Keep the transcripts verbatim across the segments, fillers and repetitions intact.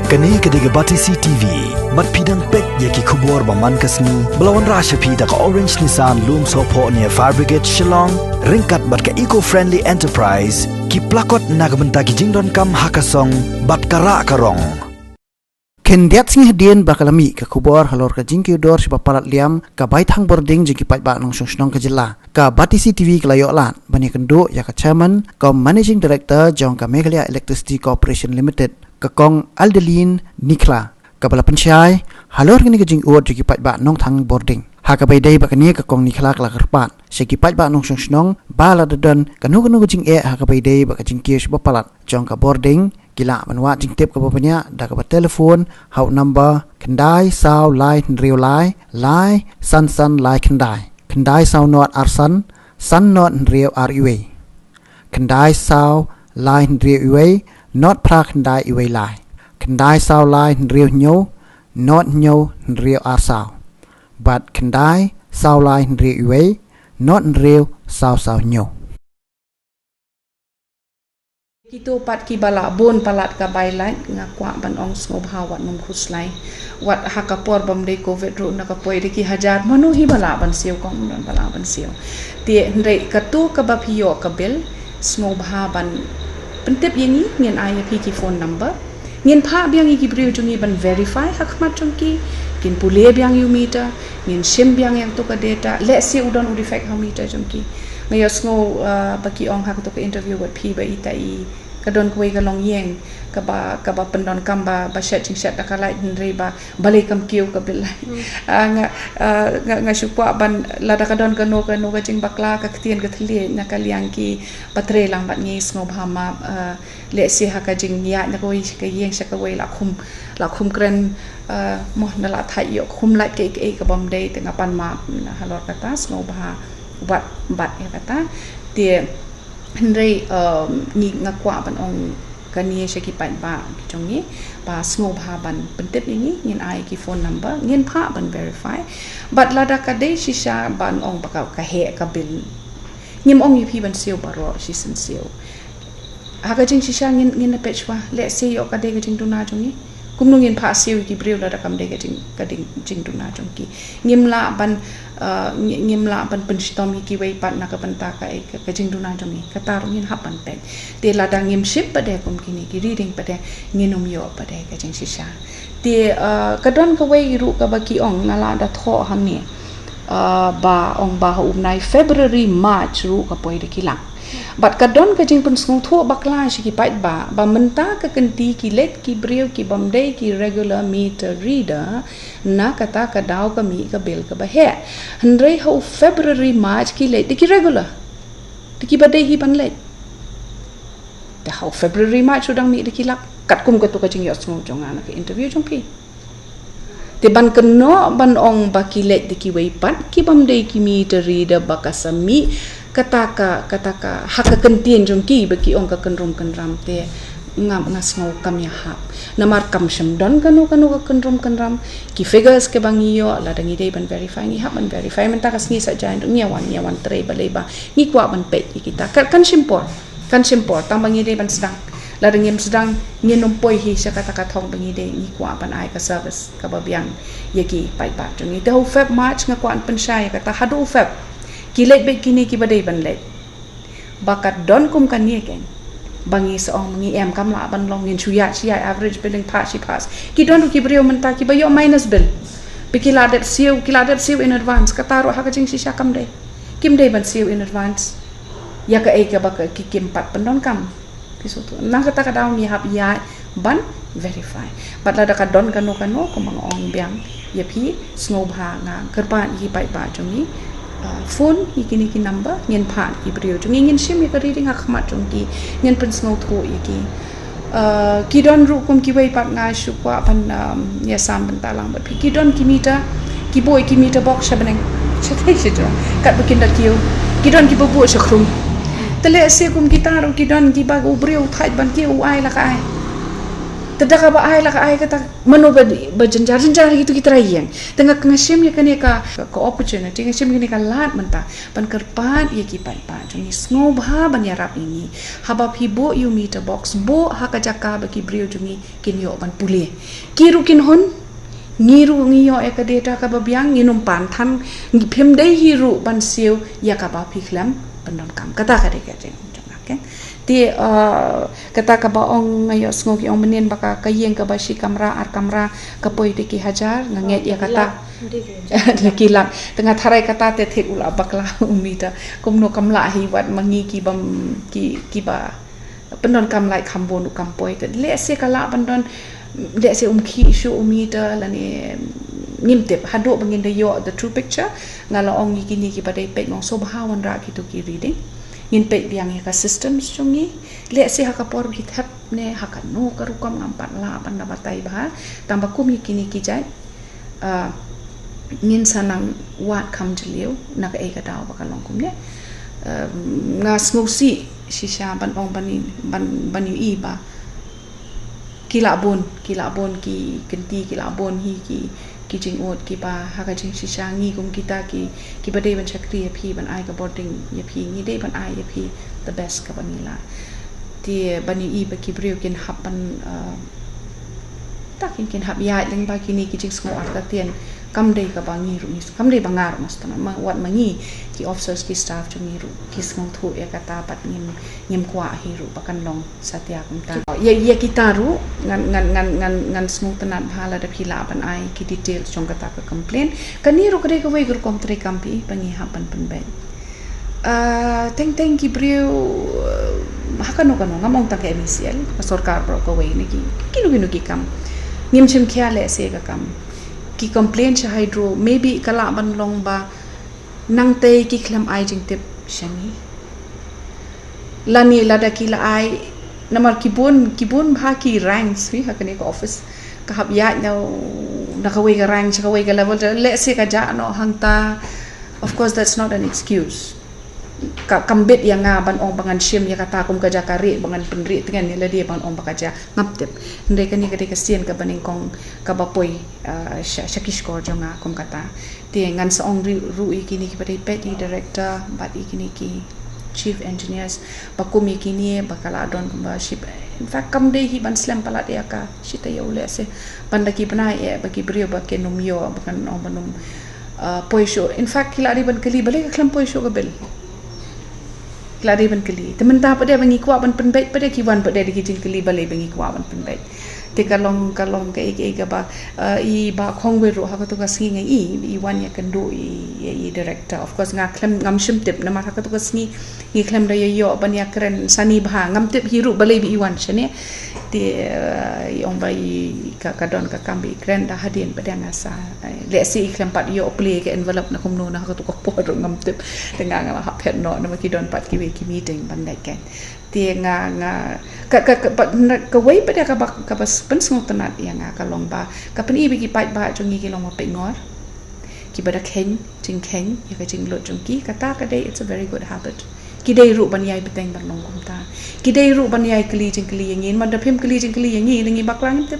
Kane ka dei ka Batesi T V. Bad phi dang peit ïa ki khubor ba man ka sngi ba la wanrah sha phi da ka Orange Nissan Lumsohphoh near Fire Brigade Shillong, ryngkat bad ka Eco Friendly Enterprise, ki plakot na ka bynta ki jingdonkam ha ka song bad ka rah ka rong. Khyndiat sngi hadien ba ka la mih ka khubor halor ka jingkiew dor shaba palat liam ka bai thang bording jong ki paidbah nongshong shnong ka jylla, ka Batesi T V ka la ïoh lad ban ïakynduh ïa ka Chairman, ka Managing Director jong ka Meghalaya Electricity Corporation Limited, ka Kong Aldeline Nikhla, kaba la pynshai halor kane ka jingud jong ki paidbah nongthang bording. Ha kaba ïadei bad kane, ka Kong Nikhla ka la kyrpad sha ki paidbah nongshong shnong ba lada don kano kano ka jingeh ha kaba ïadei bad ka jingkiew shaba palat jong ka bording, ki lah ban wad jingtip kaba bniah da kaba telefon ha u number khyndai saw lai hynriew lai, lai san san lai khyndai, khyndai saw nod ar san, san nod hynriew ar uwei, khyndai saw lai hynriew uwei, nod phra khyndai uwei lai, khyndai saw lai hynriew hynñiew, nod hynñiew hynriew ar saw, bad khyndai saw lai hynriew uwei, nod hynriew saw saw hynñiew. Kito pat kiba la bun palat ka bai lait, nga kwah ban ong sngewbha wat nym khuslai. Wat ha ka por bym dei covid ruh, na ka poi da ki hajar mano hi ba lah ban siew, kong, ym don ba lah ban siew. Te hynrei kato kaba phi ïoh ka bill, sngewbha ban pyntip ïa ngi, ngin ai ïa phi ki phone number. Ngin phah biang ïa ki briew jong ngi ban verify ha khmat jong ki. Kin pule biang ïa u meter, ngin shim biang ïa kato ka data, lehse u don u defect ha u meter jong ki. Nga ïohsngew, uh, ba ki ong ha kato ka interview bad phi ba ita i ka don kawei ka longïing kaba, kaba pyndonkam ba, ba shet jingshet da ka lait, hynrei ba balei kam kiew ka bill. Ah, nga, ah, nga, nga shu kwah ban, lada ka don kano kano ka jingbakla, ka ktien ka thylliej na ka liang kiba trei lang bad ngi, sngewbha map, ah, lehse ha ka jingïaid na kawei ka ïing sha kawei la khum, la khum kren, ah, mo, na la thait ïoh khum lait kaei kaei ka bym dei, te nga pan map na halor kata, sngewbha wat bat ïa kata. Te hynrei, um, ngi, nga kwah ban ong kane sha ki paidbah ki jong ngi ba sngewbha ban pyntip ïa ngi, ngin ai ki phone number, ngin phah ban verify. Bad lada ka dei shisha ban ong ba ka, ka heh ka bill, ngim ong ïa phi ban siew baroh shisien siew. Ha ka jingshisha ngin, ngin ïa peit shuwa, lehse ïoh ka dei ka jingduna jong ngi. Kumno ngin phah siew ïa ki briew lada kam dei ka jing, ka ding, jingduna jong ki. Ngim lah ban, uh, ngi-, ngim lah ban pynshitom ïa kiwei pat na ka bynta ka, ka, ka jingduna jong ngi. Kata ruh ngin hap ban peit. Te lada ngim shim pat de kum kine ki reading pat de, ngin ym ïoh pat de ka jingshisha. Te, uh, ka don kawei ruh kaba ki ong, nga la da thoh hangne. Uh, ba ong ba ha u bnai February, March ruh ka poi da ki lak. Bad ka don ka jingpynsngewthuh bakla sha ki paidbah ba mynta ka kynti ki leit ki briew ki bym dei ki regular meter reader, na kata ka daw ka mih ka bill kaba heh. Hynrei ha u February, March ki leit da ki regular, da kiba dei hi ban leit. Te ha u February, March u dang mih da ki lak, katkum kato ka jingïohsngew jong nga na ka interview jong phi. Te ban kynnoh ban ong ba ki leit da kiwei pat ki bym dei ki meter reader ba ka sa mih kata ka, kata ka, ha ka kyntien jong ki ba ki ong ka kynrum kynram, te nga, nga sngew kam ïahap. Namar kam shym don kano kano ka kynrum kynram. Ki figures kiba ngi ïoh, lada ngi dei ban verify, ngi hap ban verify. Mynta ka sngi sa jaiñ ruh ngi ïa wan, ngi ïa wan trei balei ba ngi kwah ban peit ïa kita. Ka, kan shim por. Kan shim por, tang ba ngi dei ban sdang. Lada ngim sdang, ngin ym poi hi sha kata ka thong ba ngi dei, ngi kwah ban ai ka service kaba biang ïa ki paidbah jong ngi. Te ha u Feb, March nga kwah ban pynshai ïa kata, haduh u Feb. Ki leit beit kine kiba dei ban leit. Ba ka don kum kane keiñ, ba ngi sa ong ngi em, kam lah ban long, ngin shu ïaid shi ïaid, average billing phah shi phah. Ki don ruh ki briew mynta kiba ïoh minus bill. Ba ki la dep siew, ki la dep siew in advance, kata ruh ha ka jingshisha kam dei. Kim dei ban siew in advance ïa kaei kaba ki, kim pat pyndonkam. Phi sngewthuh? Na kata ka daw ngi hap ïaid ban verify. Bad lada ka don kano kano, kumba nga ong biang ïa phi, sngewbha, nga kyrpad ïa ki paidbah jong ngi, uh, phone ïa kine ki number, ngin phah ïa ki briew jong ngi, ngin shim ïa ka reading ha khmat jong ki, ngin pynsngewthuh ïa ki. Uh, ki don ruh kum kiwei pat, nga shu kwah ban, um, ïasam bynta lang bad phi. Ki don ki meter, ki buh ki meter box sha bneng, shatei shajrong, katba kin da kiew. Ki don kiba buh sha khrum. Te lehse kum kita ruh ki don kiba u briew thait ban kiew, u ai la ka ai. Te da kaba ai la ka ai kata mano ba, ba jynjar jynjar ïa kitu ki trai ïing. Te nga, nga shim ïa kane ka, ka opportunity, nga shim ïa kane ka lad mynta ban kyrpad ïa ki paidbah jong ngi, sngewbha ban ïarap ïa ngi. Haba phi buh ïa u meter box, buh ha ka jaka ba ki briew jong ngi kin ïoh ban pule. Ki ruh kin hun, ngi ruh ngi ïoh ïa ka data kaba biang, ngin ym pan than, ngi, phim dei hi ruh ban siew ïa kaba phi khlem pyndonkam. Kata ka dei ka jing jong nga, okay? Te, uh, kata kaba ong nga ïohsngew ki ong mynnin ba ka, ka ïing kaba shi kamra, ar kamra, ka poi da ki hajar, nga ngeit ïa kata. Da ki lak. Te nga tharai kata te thik u la bakla u meter. Kumno kam lah hi wat ma ngi ki bym, ki, kiba pyndonkam lait kham bun u kam poi. Te lehse ka lah ban don, lehse um khih shuh u meter lane ngim tip. Haduh ba ngin da ïoh the true picture, nga la ong ïa kine kiba dei peit, nga ong sngewbha wanrah kitu ki reading. Ngin peit biang ïa ka systems jong ngi. Lehse ha ka por ba ki thep ne ha kano ka rukom ngam pat lah ban da batai bha. Tang ba kum ïa kine ki jait, ah, ngin sa nang wad kham jylliew na kaei ka daw ba ka long kumne. Ah, nga sngewsih shisha ban ong ban i, ban, ban ïohi ba ki lah bun, ki lah bun ki kynti, ki lah bun hi ki, ki jingud kiba ha ka jingshisha. Ngi kum kita ki, kiba dei ban shakri ïa phi, ban ai ka boarding ïa phi, ngi dei ban ai ïa phi the best kaba ngi lah. Te ban ïohi ba ki briew kin hap ban, uh, ta kin, kin hap ïaid lyngba kine ki jingsngew artatien. Kam dei kaba ngi ruh ngi, kam dei ba nga ruh nga sngewtynnat, ma, wat ma ngi ki officers, ki staff jong ngi ruh ki sngewthuh ïa kata, bad ngim, ngim kwah hi ruh ba kan long satia kumta. Ïa, ïa kita ruh ngan, ngan, ngan, ngan, ngan sngewtynnat bha lada phi lah ban ai ki details jong kata ka complaint. Kane ruh ka dei kawei ka rukom treikam phi ba ngi hap ban pynbeit. Ah, teng teng ki briew, ah, ha kano kano, ngam ong tang ka M E C L, ka sorkar baroh kawei ne ki, kino kino ki kam. Ngim shim khia lehse ka kam. Ki complain sha Hydro, maybe ka lah ban long ba nangtei ki khlem ai jingtip sha ngi. Lane lada ki la ai, namar ki bun, ki bun bha ki ranks hi ha kane ka office. Ka hap ïaid na, na kawei ka rank sha kawei ka level, lehse ka jah noh hangta. Of course, that's not an excuse. Ka, kam bit ïa nga ban ong ba ngan shim ïa kata kum ka jaka rieh, ba ngan pynrieh tngen ïa lade ban ong ba ka jah, ngam tip. Hynrei kane ka dei ka sien kaba nyngkong kaba poi, ah, sha, sha ki shkor jong nga kum kata. Te ngan sa ong ruh, ruh ïa kine kiba dei peit, ïa i director bad ïa kine ki chief engineers, ba kum ïa kine ba ka la don kumba ship. In fact, kam dei hi ban slem palat ïa ka, shi taïew lehse. Ban da ki bnai eh ba ki briew ba kin ym ïoh, ba kan ong ban ym, ah, poi shuh. In fact, ki la dei ban kylli balei ka khlem poi shuh ka bill. Ki la dei ban kylli. Te mynta pat de ba ngi kwah ban pynbeit, pat de ki wan pat de da ki jingkylli balei ba ngi kwah ban pynbeit. Te ka long, ka long kaei kaei kaba, ah, i Bah Khongwir ruh ha katu ka sngi nga i, i wan ïakynduh i, i, i director. Of course nga khlem, ngam shym tip namar ha katu ka sngi ngi khlem da ïoh ban ïakren sani bha, ngam tip hi ruh balei ba i wan shane. Te, eh, i ong ba i ka, ka don ka kam ba i kren da hadien pat de nga sa, eh, lehse i khlem pat ïoh plie ka envelope na kumno na katu ka por ruh ngam tip. Te nga, nga la hap phet noh namar ki don pat kiwei ki meeting ban leit kein. Te nga, nga, ka, ka, ka, pa, na, kawei pat de kaba, kaba pynsngewtynnat ïa nga ka long ba ka pyni ba ki paidbah jong ngi ki long ba peitngor. Kiba da kheiñ jingkheiñ ïa ka jinglut jong ki, kata ka dei, it's a very good habit. Ki dei ruh ban ïai bteng ban long kumta. Ki dei ruh ban ïai kylli jingkylli ïa ngi, namar da phim kylli jingkylli ïa ngi, da ngi bakla ngim tip.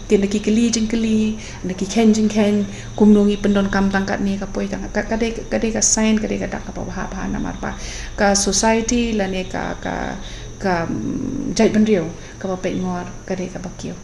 Te na ki kylli jingkylli, na ki kheiñ jingkheiñ, kumno ngi pyndonkam tang katne ka poi tang, ka, ka dei, ka dei ka sign, ka dei ka dak kaba bha bha namar ba ka society lane ka, ka, ka, mm, jaitbynriew kaba peitngor ka dei kaba kiew.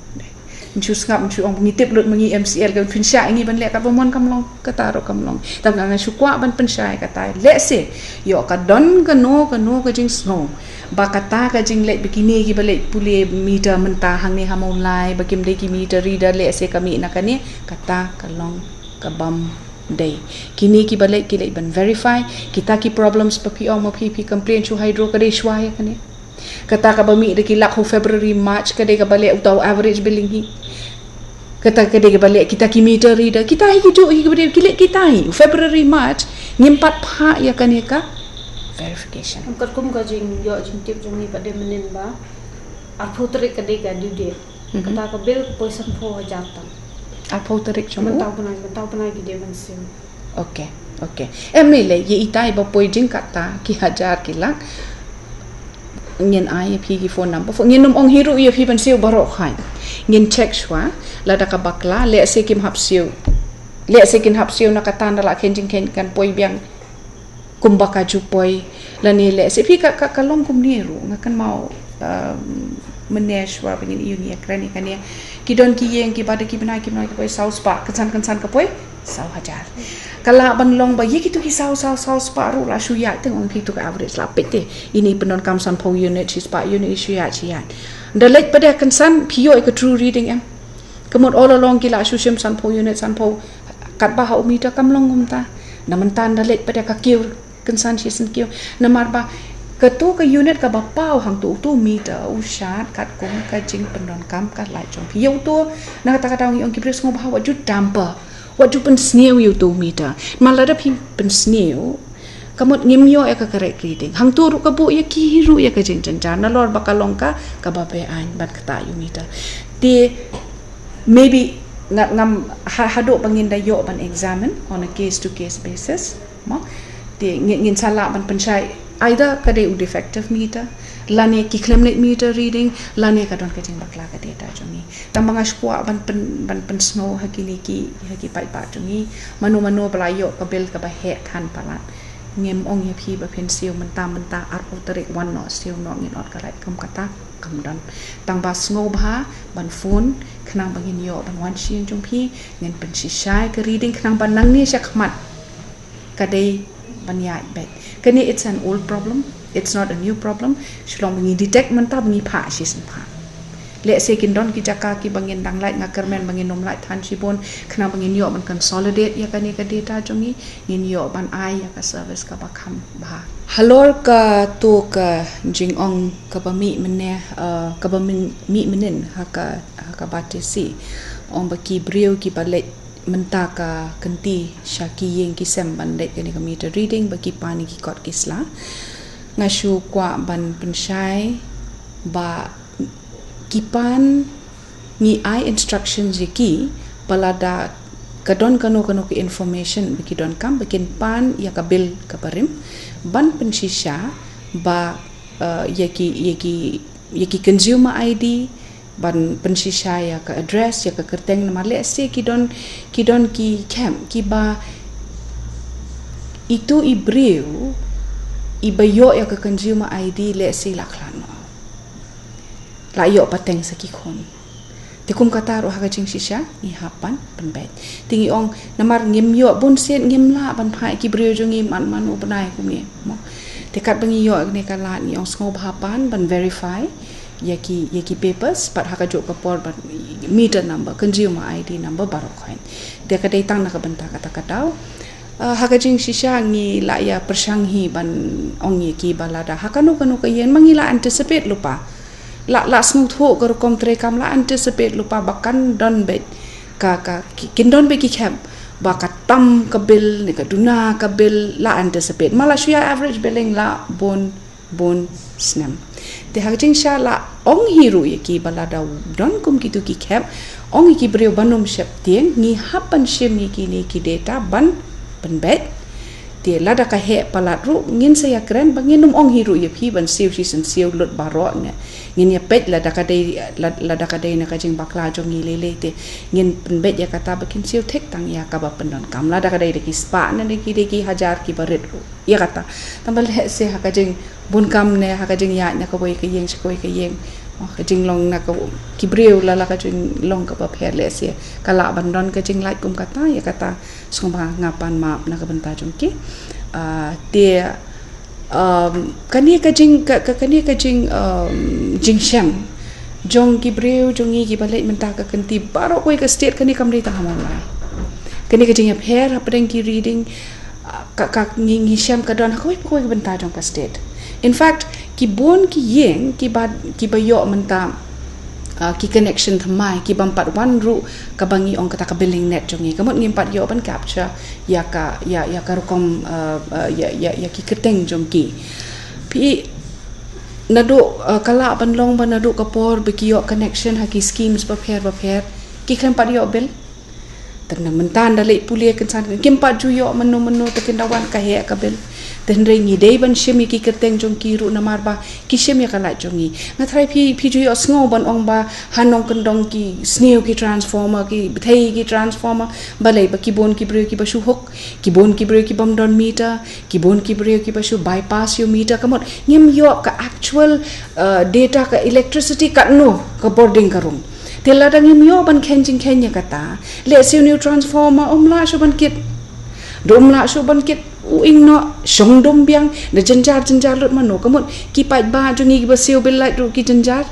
Ngi shu sngap, ngi shu ong ngi tip lut ma ngi M C L, ka pynshai ngi ban leh kaba mon, kam long, kata ruh kam long. Tang nga shu kwah ban pynshai kata. Lehse ïoh ka don kano kano ka jingsngew ba kata ka jingleit ba kine kiba leit pule meter mynta hangne ha Mawlai ba kim dei ki meter reader, lehse ka mih na kane, kata ka long ka bym dei. Kine kiba leit ki leit ban verify. Kita ki problems ba phi ong ma phi, phi complain sha Hydro, ka dei shuwa ïa kane. Kata kaba mih da ki lak ha February, March, ka dei kaba leh uta u average billing hi. Kata ka dei kaba leh kita ki meter reader, kita hi kijuh hi kaba dei ki leh kita hi. February, March, ngim pat phah ïa kane ka verification. Ym katkum ka jingïoh jingtip jong ngi pat de mynnin ba arphew tarik ka dei ka due date. Mhm. Kata ka bill poi sanphew hajar tam. Arphew tarik jong u? Mynta u bnai, mynta u bnai ki dei ban siew. Okay, okay. Em, ne lei, ïa itai ba poi jingkata ki hajar ki lak, ngin ai ïa phi ki phone number. Pho-, ngin ym ong hi ruh ïa phi ban siew baroh khain. Ngin check shuwa, lada ka bakla, lehse kim hap siew. Lehse kin hap siew na kata, nda la khein jingkhein kan poi biang kumba ka ju poi. Lane lehse phi ka, ka, ka long kumne ruh, nga kynmaw, um, mynne shuwa ba ngin ïohi ïa kren ïa kane. Ki don ki ïing kiba da ki bnai ki bnai ka poi saw spah, kynsan kynsan ka poi saw hajar. Ka lah ban long ba ïa kitu ki saw, saw, saw spah ruh la shu ïaid, teng ong phi tu ka average la peit te. Ine i pyndonkam sanphew unit, shi spah unit, i shu ïaid, shu ïaid. Nda leit pat de kynsan, phi ïoh ïa ka true reading em. Ka mut all along ki la shu shim sanphew unit, sanphew, katba ha u meter kam long kumta. Na mynta nda leit pat de ka kiew, kynsan shisien kiew. Namar ba katu ka unit kaba paw hangtu utu u meter u shad katkum ka jingpyndonkam ka light jong phi. Ïa utu, na kata ka daw ngi ong ki briew sngewbha wat ju tamper, wat ju pynsniew ïa utu u meter. Namar lada phi pynsniew, ka mut ngim ïoh ïa ka correct reading. Hangtu ruh ka buh ïa ki ruh ïa ka jingjynjar nalor ba ka long ka, kaba be-aiñ ban ktah ïa u meter. Te maybe nga, ngam ha, haduh ba ngin da ïoh ban examine on a case to case basis. Mo? Te ngin, ngin sa lah ban pynshai either ka dei u defective meter, lane ki khlem leit meter reading, lane ka don ka jingbakla ka data jong ngi. Tang ba nga shu kwah ban pyn, ban pynsngew ha kine ki, ha ki paidbah jong ngi. Mano mano ba la ïoh ka bill kaba heh than palat, ngim ong ïa phi ba phin siew mynta mynta, arphew tarik wan noh, siew noh, ngin ot ka light, kam kata, kam don. Tang ba sngewbha ban phone khnang ba ngin ïoh ban wan sha ïing jong phi, ngin pynshisha ïa ka reading khnang ba nangne shakhmat ka dei ban ïaid beit. Kane it's an old problem. It's not a new problem. Shu long ba ngi detect mynta ba ngi phah shisien phah. Lehse kin don ki jaka kiba ngin dang lait, nga kyrmen ba ngin ym lait than shibun, khnang ba ngin ïoh ban consolidate ïa kane ka data jong ngi, ngin ïoh ban ai ïa ka service kaba kham bha. Halor katu ka jingong kaba mih mynne, uh, kaba mih, mih mynnin ha ka, ha ka Batesi, ong ba ki briew kiba leit mynta ka kynti sha ki ïing ki sem ban leit kane ka meter reading ba ki pan ïa ki kot ki sla. Nga shu kwah ban pynshai ba ki pan, ngi ai instructions ïa ki ba lada ka don kano kano ka information ba ki donkam, ba kin pan ïa ka bill kaba rim ban pynshisha ba, uh, ïa ki, ïa ki, ïa ki consumer I D, ban pynshisha ïa ka address, ïa ka kyrteng. Namar lehse ki don, ki don ki khep kiba itu i briew iba ïoh ïa ka consumer I D lehse la khlad noh, la ïoh pateng sa ki khun. Te kum kata ruh ha ka jingshisha ngi hap ban pynbeit. Te ngi ong namar ngim ïoh bun sien, ngim lah ban phah ïa ki briew jong ngi man man u bnai kumne, mo. Te katba ngi ïoh kane ka lad ngi ong sngewbha pan ban verify ïa ki, ïa ki papers, pat ha kajuh ka por ban meter number, consumer I D number baroh khoit. Te ka dei tang na ka bynta kata ka daw. Uh, ha ka jingshisha ngi lah ïa pyrshang hi ban ong ïa ki ba lada ha kano kano ka ïing ma ngi la anticipate lypa. La, la sngewthuh ka rukom treikam, la anticipate lypa ba kan don beit ka, ka, ki, kin don beit ki khep ba ka tam ka bill ne ka duna ka bill, la anticipate. Ma la shu ïa average billing la bun bun snem. Te ha ka jingshisha la ong hi ruh ïa ki ba lada don kum kitu ki khep, ong ïa ki briew ban ym sheptieng, ngi hap ban shim ïa kine ki data ban pynbeit. Te lada ka heh palat ruh ngin sa ïa kren ba ngin ym ong hi ruh ïa phi ban siew shisien siew lut baroh ne. Ngin ïa peit lada ka dei, lad-, lada ka dei na ka jingbakla jong ngi lei lei te ngin pynbeit ïa kata ba kin siew thik tang ïa kaba pyndonkam. Lada ka dei da ki spah ne da ki, da ki hajar kiba rit ruh ïa kata. Tang ba lehse ha ka jingbun kam ne ha ka jingïaid na kawei ka ïing sha kawei ka ïing, oh, ka jinglong na ka, ki briew la, la ka jinglong kaba pher lehse ka lah ban don ka jinglait kum kata, ïa kata sngewbha nga pan map na ka bynta jong ki. Ah, te, um, kane ka jing, ka, ka, kane ka jing, um, jingshem jong ki briew jong ngi kiba leit mynta ka kynti baroh kawei ka state, kane kam dei tang ha Mawlai. Kane ka jingïapher hapdeng ki reading, ah, ka, ka ngi, ngi shem ka don ha kawei pa kawei ka bynta jong ka state. In fact, ki bun ki ïing kiba, kiba ïoh mynta, ah, ki connection thymmai, ki bym pat wan ruh kaba ngi ong kata ka billing net jong ngi. Ka mut ngim pat ïoh ban capture ïa ka, ïa, ïa ka rukom, ah, ah, ïa, ïa, ïa ki kyrteng jong ki. Phi, naduh, ah, ka lah ban long ba naduh ka por ba ki ïoh connection ha ki schemes bapher bapher, ki khlem pat ïoh bill. Te na mynta nda leit pule kynsan, kim pat ju ïoh mynno mynno, te kin da wan ka heh ka bill. Te hynrei ngi dei ban shim ïa ki kyrteng jong ki ruh namar ba ki shim ïa ka light jong ngi. Nga tharai phi, phi ju ïohsngew ban ong ba ha nongkyndong ki sniew ki transformer, ki bthei ki transformer. Balei? Ba ki bun ki briew kiba shu hook, ki bun ki briew ki bym don meter, ki bun ki briew kiba shu bypass ïa u meter. Ka mut ngim ïoh ka actual, uh, data ka electricity katno ka bording ka rung. Te lada ngim ïoh ban kheiñ jingkheiñ ïa kata, lehse u new transformer um lah shuh ban kit. Da um lah shuh ban kit, u ing noh, shong dum biang, da jynjar jynjar lut mano. Ka mut ki paidbah jong ngi kiba siew bill light ruh ki jynjar.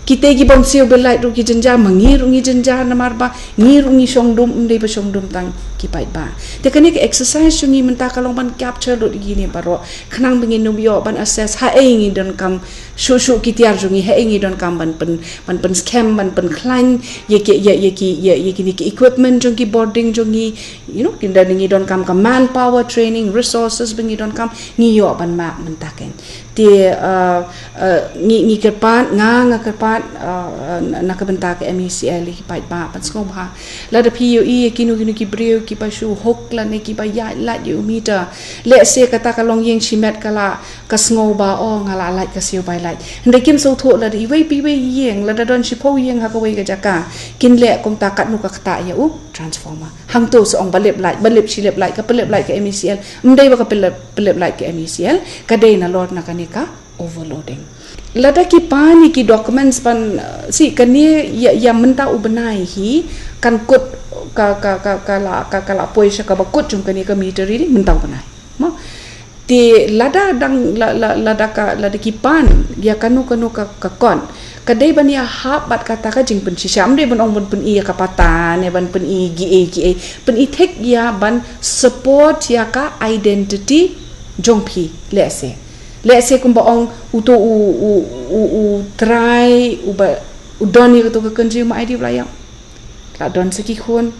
Kita ki bym siew bill light ruh ki jynjar, ma ngi ruh ngi jynjar namar ba ngi ruh ngi shong dum, ym dei ba shong dum tang ki paidbah. Te kane ka exercise jong ngi mynta ka long ban capture lut ïa kine baroh, khnang ba ngin ym ïoh ban assess haei ngi donkam shuh shuh ki tiar jong ngi, haei ngi donkam ban pyn, ban pynskhem, ban pynkhlaiñ ïa ki, ïa, ïa ki, ïa, ïa kine ki equipment jong ki bording jong ngi, you know, kin da ngi donkam ka manpower, training, resources ba ngi donkam, ngi ïoh ban map mynta keiñ. Te, uh, uh, ngi, ngi kyrpad, nga, nga kyrpad, uh, uh, na, na ka bynta ka M E C L ïa ki paidbah ban sngewbha. Lada phi ïohi ïa kino kino ki briew kiba shu hook lane kiba ïaid light ïa u meter, lehse kata ka longïing shimet ka la, ka sngew ba, oh, nga la light ka siew bai light. Hynrei kim sngewthuh lada iwei pa iwei ïing, lada don shiphew ïing ha kawei ka jaka, kin leh kumta katno ka ktah ïa u transformer. Hangto sa ong ba lip light, ba lip shi lip light, ka pynlip light ka M E C L. Ym dei ba ka pynlip, pynlip light ka M E C L, ka dei nalor na kane ka overloading. Lada ki pan ïa ki documents ban, uh, si kane ïa, ïa mynta u bnai hi, kan kut ka, ka, ka, ka la, ka, ka la poi sha kaba kut jong kane ka meter reading mynta u bnai. Mo? Te lada dang la, la, lada ka, lada ki pan ïa kano kano ka, ka kot, ka dei ban ïahap bad kata ka jingpynshisha. Ym dei ban ong ban pyni ïa ka pata ne ban pyni kiei kiei. Pyni thik ïa ban support ïa ka identity jong phi, lehse. Lehse kumba ong uto u, u, u, u trai uba u don ïa kato ka consumer I D u la ïap. La don sa ki khun,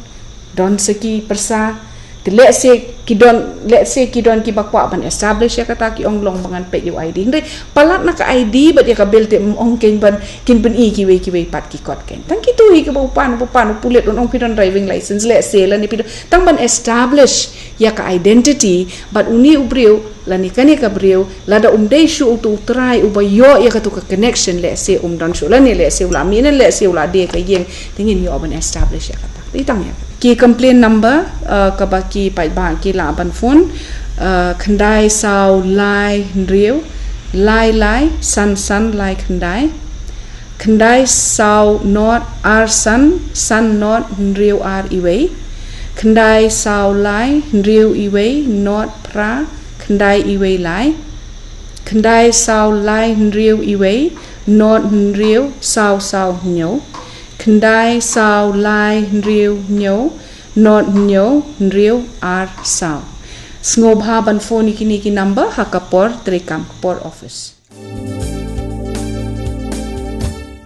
don sa ki pyrsa. Te lehse ki don, lehse ki don kiba kwah ban establish ïa kata, ki ong long ba ngan peit ïa u I D. Hynrei palat na ka I D bad ïa ka bill te ym ong keiñ ban kin pyni kiwei kiwei pat ki kot keiñ. Tang kito hi kiba u pan, u pan u pulit un ong phi don driving license, lehse lane phi don, tang ban establish ïa ka identity bad une u briew lane kane ka briew, lada um dei shuh uto u trai uba ïoh ïa kato ka connection, lehse um don shuh lane lehse u la mih ne lehse u la die ka ïing, te ngin ïoh ban establish ïa kata. Te tang ïa ki complaint number, uh, kaba ki paidbah ki lah ban phone, uh, khyndai saw lai hynriew lai lai san san lai khyndai, khyndai saw not ar san san not hynriew ar iwei, khyndai saw lai hynriew iwei not phra khyndai iwei lai, khyndai saw lai hynriew iwei not hynriew saw saw hynñiew, khyndai saw lai hynriew hynñiew not hynñiew hynriew ar saw. Sngewbha ban phone ïa kine ki number ha ka por treikam, por office.